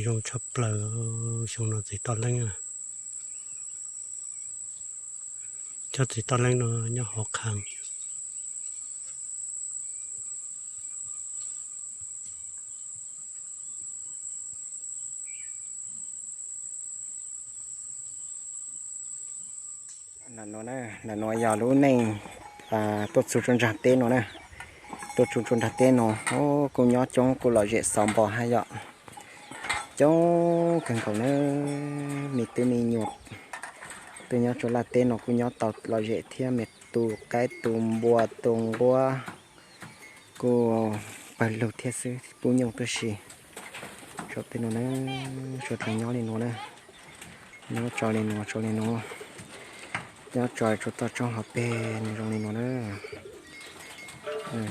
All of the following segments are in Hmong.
Zoo tshaj plaws, xyoo no txiv toj leeb. Cov txiv toj leeb no nyob hauv qhov Ntawm nuav yog lub neej tuaj txug rua nraag teb nuav na. Tuaj txug rua nraag teb nuav, kuj nyob coob, kuj lom zem xov npo hab yom. Coob kawg nkaus na, me tub me nyuam tuaj nyob rua laj teb nuav kuj nyob tau lom zem thiab, me tu qaib tu npua tu nquab kuj pawg lug thiab xwb, pub nyuj tuab si. Saum tej nuav na, suav dlawg nyob li nuav na, nyob tso li nuav tso li nuav, nyob tso tsuas toj roob hauv peg nws zoo li nuav na,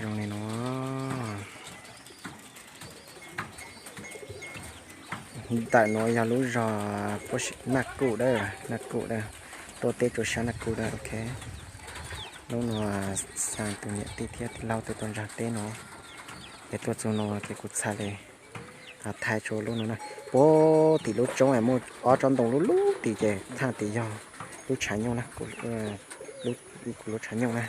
zoo li nuav. Ntawm nuav yog lub zog Naj Kuj, Naj Kuj, tuaj teb rua sab Naj Kuj na, ok. Lub nuav xa tus niam tij thiab tij laug tuaj txug nraag teb nuav, ces tuaj txug nuav ces kuv txhaj le thaij rua lub nuav na. Puag tim lub roob muaj ob tsob ntoo lub lub tim ces thaaj tim yog lub tshav nyuj na, kuv lub tshav nyuj na.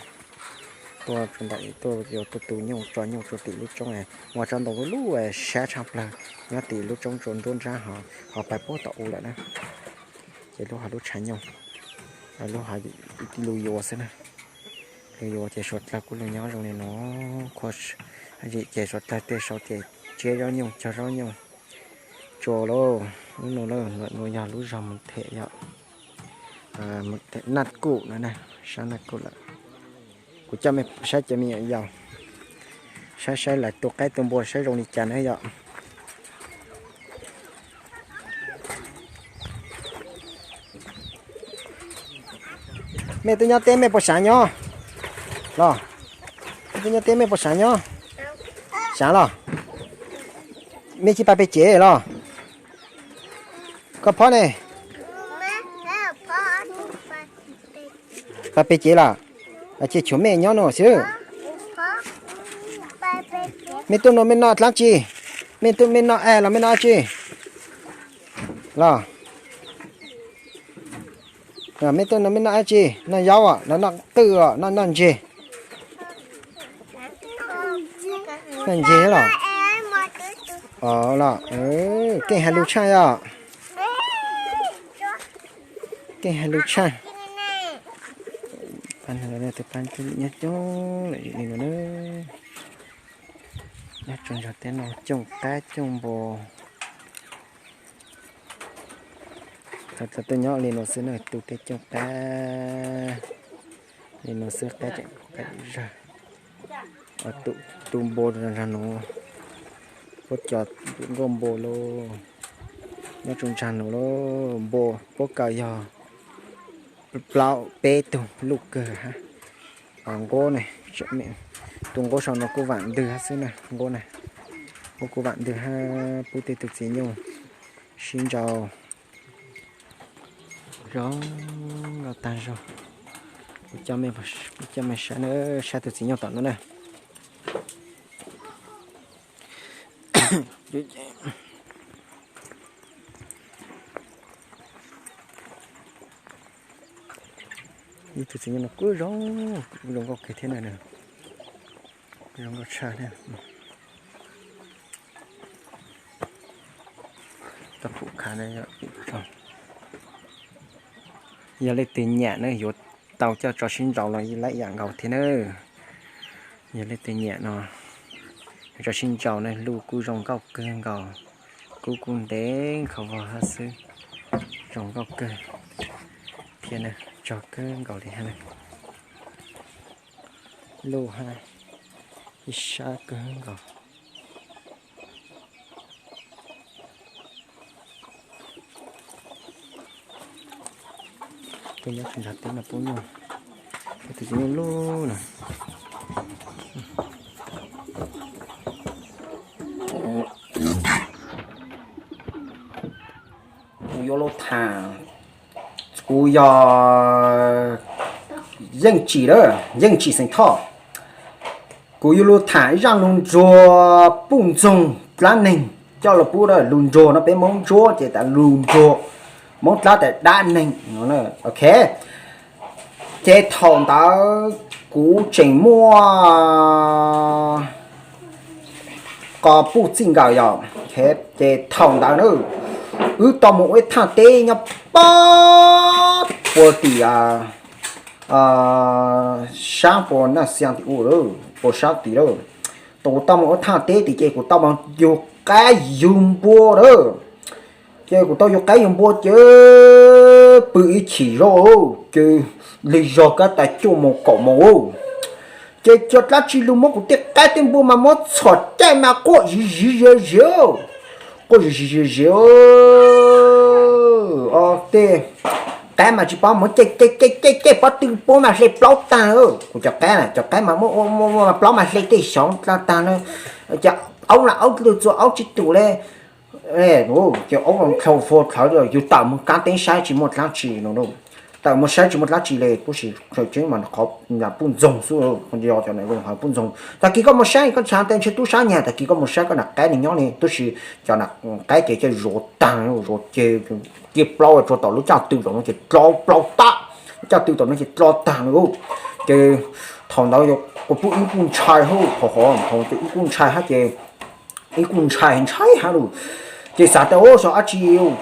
Tuaj txug ntawm tuaj yuav tuaj tu nyuj tso nyuj rua tim lub roob, muaj tsob ntoo lub lub sab tshaj plawg nyob tim lub roob rua nruab nrab ho, ho pais puag tom u lawm na. Ces lub hov lub tshav nyuj, lub hov lug yuav xwb na. Lug yuav ces suav dlawg kuj lug nyob zoo li nuav, ces suav dlawg tej saud ces tsiab zaub nyuj cog zaub nyuj tsua lauj. Lub nuav, nuav yog lub zog Mus Them yom, Naj Kuj na, sab Naj Kuj lawm. Kuv coj mej saib cov me nyuam yaus, saib saib lawv tu qaib tu npua saib zoo li cas na yom. Mej tuaj nyob teb mej puas saav nyob los? Mej tuaj nyob teb mej puas saav nyob? Saav los? Mej cia li pais pem cev los? Koj phob ne? Pais pem cev los? Ces tshuav mej nyob no xwb. Mej tuaj no mej noj dlaab tsi? Mej tuaj mej noj aib los mej noj dlaab tsi los? Mej tuaj no mej noj dlaab tsi? Noj zaub los noj qwj los noj noj ntseg? Noj ntseg los? Los, keej hais lus tshaj yom. Keej hais lus tshaj. Tus pab nyob coob li no na. Nyob tsoom nrog teb no cooj qaib cooj npua. Thaum tuaj nyob li no xwb na, tu tej cooj qaib li no xwb, qaib tseem qaib zawg. Tu npua nrog nuav, puab cov nkauj npua lauj, nyob tsoom nrog nuav lauj, npua puab kaw yog plaub peb tug luj kawg hab. Nquab ne, tus nquab saum no kuj vaam ntwg hab xwb na, nquab na, nquab kuj vaam ntwg hab, pub tej tug txiv nyuj sib nraus zoo nkauj tag zog. Kuv coj mej saib na, saib tus txiv nyuj tom no na. Ib tug txiv nyuj no kuj zoo, kuj zoo nkauj kawg thiab na, zoo nkauj tshaj thiab. Tau pum khav, yog leej twg nyam na yuav tau coj tso sib nraus los lab yam nkaus thiab na. Yog leej twg nyam no yuav tso sib nraus na, luj kuj zoo nkauj kawg nkaus, kub kuj ntev nkhaus vog hab xwb, zoo nkauj kawg thiab na, tsog kawg nkaus li hab na. Luj hab ib sab kawg nkaus. Tej nyob tsis nrog teb no pub nyuj, tus txiv nyuj luj na. Kuv yuav lug tham, kuv yog Yeej Tsim, Yeej Tsim xeem Thoj. Kuv yuav lug tham ib zaj lug ntsuag puj ntxoog dlaab neeg. coj los pub lus nruag no, peb Hmoob Ntsuab ces tas lus nruag, Hmoob Dlab tas dab neeg. Ok, ces thaum ntawd kuv tseem muaj qo puj txij nkawm yog, ces thaum ntawd na, wb tau mus ua ib thaj teb nyob pab puag tim sab puag Naj Xiab tim u, puag sab tim lawm. Kuv tau mus ua thaj teb tim ces kuv tau mus yug qaib yug npua lawm. Ces kuv tau yug qaib yug npua ces pw ib chim zog ces li zog kab tas cuaj moos kaum moos, ces cov dlaab tsi lug muab kuv tej qaib tej npua mas muab txhom caij mas quaj zig zig ziv ziv, quaj zig zig ziv ziv. Tej qaib mas tsis paub muab caij caij caij caij pob tw puab mas hle plaub tag. Kuv cov qaib, cov qaib mas muab ua ua ua plaub mas hle tej xyoob dlaa tag na. Ces aub na aub lug txua aub tsis tus le. Ces aub dlhau fua dlhawv, yus tawm mus kaab teb saib tsis muaj dlaab tsi no, tawm mus saib tsis muaj dlaab tsi le, tab sis tseeb mas qhov puj ntxoog xwb, yog cov puj ntxoog. Tag kis koj mus saib koj xav tas ntshe tub sab nyag, tag kis koj mus saib koj nam qaib nws nyob ne, tab sis cov nam qaib ces coj zuav tag, zuav ces cia plaub tsuag tom lub caj tw tom no ces dlo plaub tag, lub caj tw tom no ces dlo tag no. Ces thaum ntawd kuv pub ib kuj ntshai hab, thaum ntawd ib kuj ntshai hab ces ib kuj ntshai ntshai hab lug. Ces xav tas ua xyov dab tsi,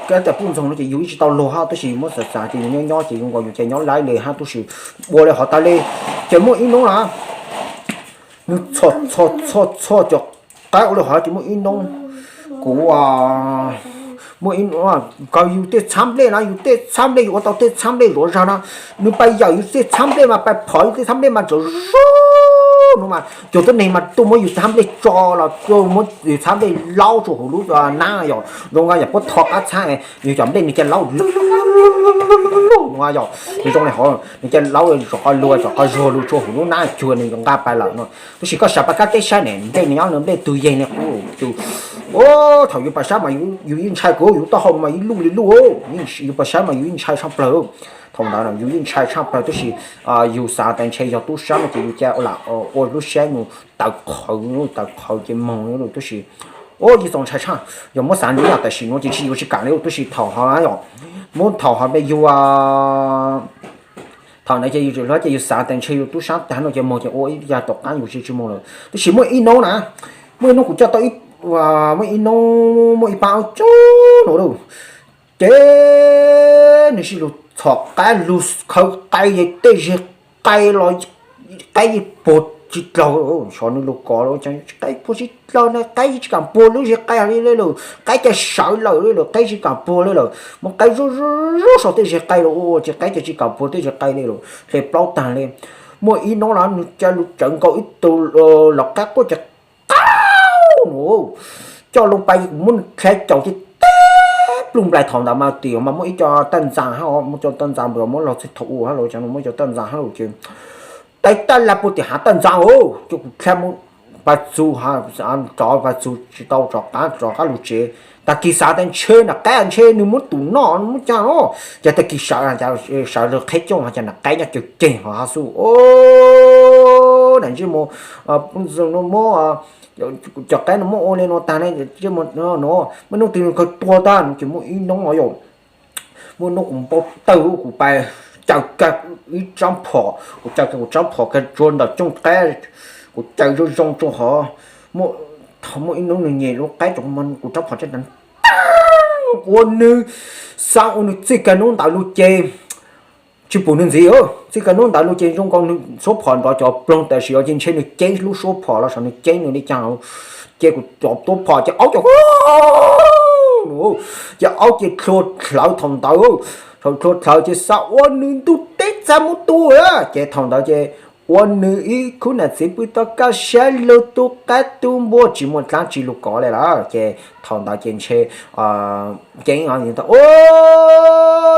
kab tas puj ntxoog no ces yus ib tsis tau luag hab, tab sis muab xav xav ces yus nyob nyob ces zoo nkaus yus ces nyob laib le hab, tab sis ua le hov tag le. Ces muaj ib hnub na, nws txhom txhom txhom txhom cov qaib ua le hov ces muaj ib hnub kuv muaj ib hnub kawg yus tej txhab nplej na, yus tej txhab nplej yus ua tau tej txhab nplej zuav zag na, nws pais yawm yus tej txhab nplej mas pais phom yus tej txhab nplej mas tsav zog no mas cov tuab neeg mas tuaj muab yus txhab nplej tso los tuaj muab yus txhab nplej laub rua huv lub nab yom, zoo nkaus yam puab tho qab txhab, yus cov nplej nws ca laub lug no yom, nws zoo le hov nws ca laub zom qab lug zom qab zuag lug rua huv lub nab cuag nws yuav nqaj pais lawm no. Tab sis koj sawv pais kab teb saib ne, nplej nws nyob nws nplej tug yeeg li qub tus. Thaum yus pais saib mas yus yeej ntshai kuv, yus taub hau mas ib luj li luj, yus pais saib mas yus yeej ntshai tshaj plawg. Thaum ntawd yus yeej ntshai tshaj plawg tab sis yus xav tas ntshe yog tub sab no ces yus ca lam ua lub siab nus tawv qhawv, tawv qhawv ces moog, tab sis ua yus txaus ntshai tshaj, yog muab xav ntxiv yam tam sim no ces tsis yuav tsis kam li tab sis thaum hov yom, muab thaum hov yus thaum ntawd ces yus tseem hluas ces yus xav tas ntshe yus tub sab tag no ces moog ces ua ib yam tom qaab yus tsis tsis moog lawm. Tab sis muaj ib hnub na, muaj ib hnub kuv coj tau, muaj ib hnub muaj ib paab coob no lauj, ces nws sib lug txhom qaib lug khawv qai, tej zeg qai los qaib yeej puag tsis dlaug, xyov nws lug kov los qaib puag tsis dlaug na, qaib yeej tsis kam puag lub zeg qai li lawm, qaib ca sawv lawm li lawm, qaib tsis kam puag li lawm, muab qaib zuj zuj sau tej zeg qai los ua ces qaib ca tsis kam puag tej zeg qai li lawm, hle plaub tag li. Muaj ib hnub los nws ca lug tsawv nkaus ib tug los qaib quaj ces qaub no, coj loo pais kuv muab nws dlha caum ces teb pluj nplaig. Thaum ntawd mas tim mas muaj ib co taj ntxas hab, muaj co taj ntxas npawg muab los txij thaum ub hab los muaj co taj ntxas hab los ces tais taj laj puag tim hav taj ntxas, coj kuv dlha mus pais txug, rov pais txug tsis tau rov qab, rov qab lug tsev. Tag kis xav tas ntshe nam qaib ntshe nws muab tus noj muab caj no, ces tag kis sawv, sawv lug qheb cooj ho cas nam qaib nyob cag ceg ho hab xwb. Nam ntsej muag, muab cov qaib no muab ua li no tag, muaj hnub twg nws kawg tuag tag no ces muaj ib hnub yom, muaj hnub kuv npau taws kuv pais caws kag ib rab phom, kuv caws kag kuv rab phom kag rua ntawm cooj qaib, kuv caws zoo zoo rua hov, muaj ib hnub nws nyem lub qaib rua kuv rab phom tsev tas, ua nws, xav ua nws txij kag hnub ntawd lug ces tsis pum nws ntxiv. Txij kag hnub ntawd lug ces zoo nkaus nws suab phom nrov cov ploog tam sim no ces ntshe nws ceeb lub suab phom los sav nws ceeb nws li cas, ces kuv cov tuab phom ces aub ces, ces aub ces dlhua dlhawv thaum ntawd, thaum dlhua dlhawv ces xav ua nws ntuj teb txag muab tu, ces thaum ntawd ces ua nws ib khub nam txiv pw tau kaj siab lug tu qaib tu npua tsis muaj dlaab tsi lug kov li lawm. Ces thaum ntawd ces ntshe ceeb,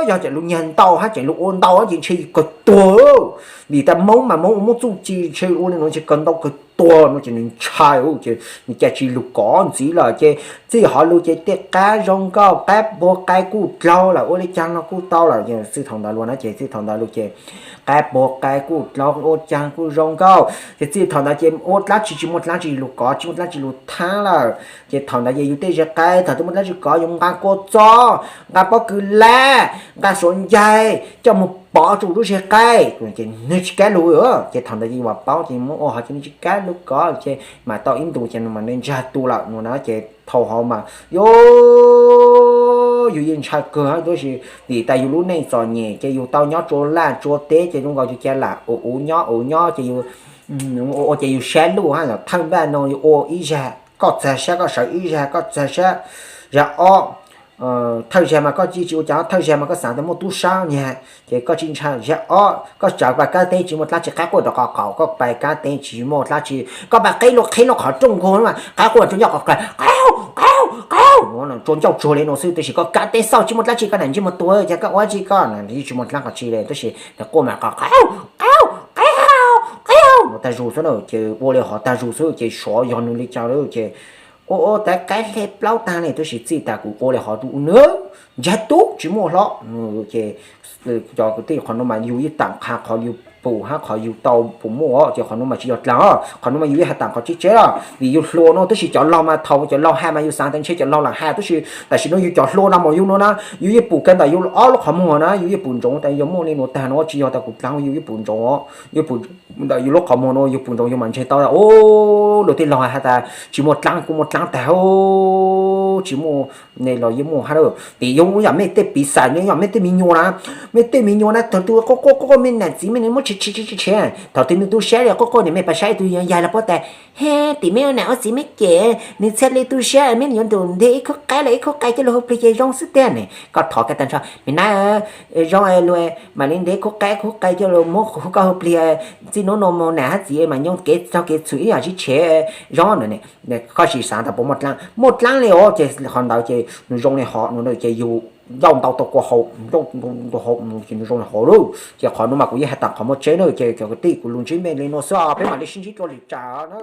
yog ces lug nyag ntau hab ces lug ua ntau ces ntshe kawg tuag, vim tas Hmoob mas Hmoob ua muab txuj ci ntshe ua li no ntshe kawg ntau kawg tuag no ces nws ntshai ces nws cia tsis lug kov ntxiv lawm ces txij hov lug ces tej qab zoo nkauj qab puag qab kuj dlaug lawm ua li caag no kuj tau lawm. Txij thaum ntawd lug na ces txij thaum ntawd lug ces qab puag qab kuj dlaug ua caag kuj zoo nkauj ces txij thaum ntawd ces ua dlaab tsi tsis muaj dlaab tsi lug kov tsis muaj dlaab tsi lug thaab lawm. Ces thaum ntawd ces yus tej zag qaib thaum twg muaj dlaab tsi kov yus nqa kua txob, nqa pob kws lab, nqa suav ncaig coj moog pov rua lub zag qaib ces nwg tsis kaab lug. Ces thaum ntawd ces yus paub ces muab ua hov ces nwg tsis kaab lug kov ces mam tau ib ntus ces nws mam le ntsag tu lawm no na ces thaum hov mas yus yeej ntshai kawg tab sis vim tas yus lub neej txom nyem ces yus tau nyob tsua laj tsua teb ces zoo nkaus yus ca lam ua ua nyob ua nyob ces yus ua ces yus sab luj hab thawj npaj no yus ua ib zag koj txag sab koj sawv ib zag koj txag sab zag ob thawj zag mas koj tsis ua cas thawj zag mas koj xaav tas muaj tub sab nyag ces koj tsis ntshai zag ob koj tsawv pais kaab teb tsis muaj dlaab tsi qaib quaj rau qhov qaum koj pais kaab teb tsis muaj dlaab tsi koj pais qeb lub qheb lub qhov rooj nkaus mas qaib quaj rau ncauj qhov qab qaib qaib qaib tsua ncauj tsuag li no xwb tab sis koj kaab teb xauj tsis muaj dlaab tsi koj nam ntsej muag tuag ces koj ua tsi koj tsis muaj dlaab qhov tsi li tab sis quaj mas qhov qaib qaib qaib tag zug xwb na ces ua li hov tag zug xwb ces suav yog nws li cas lawm ces ua ua tas qaib hle plaub tag li tab sis txij tas kuv ua li hov nws ntsag tub tsis muaj hlo ces cov kwv tij qhov nuav mas yus yeej taam qha qhov yus pum hab qhov yus tau pum muaj ces qhov nuav mas tsis yog dlaag qhov nuav mas yus yeej has taam qhov tseeb tseeb los vim yus hluas no tab sis cov laug mas thaum cov laug has mas yus xaav tas ntshe cov laug lam has tab sis tam sim no yus cov hluas no mas yus no na yus yeej pum kag ntawm yus ob lub qhov muag na yus yeej pum ntsoov tas yog muaj li nuav tag no tsis yog tas kuv dlaag yus yeej pum ntsoov yus pum ntawm yus lub qhov muag no yus pum ntsoov yus mas ntseeg tau lawm tej laug has tas tsis muaj dlaab kuj muaj dlaab tag tsis muaj ne los yeej muaj hab lawm vim yog yam mej tej piv xam ne yog mej tej me nyuam na mej tej me nyuam na thaum twg quaj quaj quaj mej nam txiv mej nws muab tshee tshee tshee thaum twg nws tu sab li quaj quaj niam mej pas sab ib tug yaig los puab tas he tim mej ua nam ua txiv mej cem nws txhaj li tu sab mej yuav nrug nte ib khub qaib los ib khub qaib coj lug hu plig ces zoo xwb tiag ne koj thov kag tag nrho mej na zoo lug mam li nte khub qaib khub qaib coj lug muab hu koj hu plig txij nub nuav moog nam hab txiv mas nyob kev txug kev txhum ib yam sib tshev zoo no koj sis xaav tas puas muaj dlaab muaj dlaab li os ces qhov ntawd ces nws zoo li hov no ces yus ncauj ntau tau kua hau ncauj ntau hau ces nws zoo li hov lawm ces qhov nuav mas kuv yeej has taam qhov muaj tseeb na ces cov kwv tij kuv lug ntsib mej li nuav xwb peb mam li sib ntsib dlua lwm tsam na.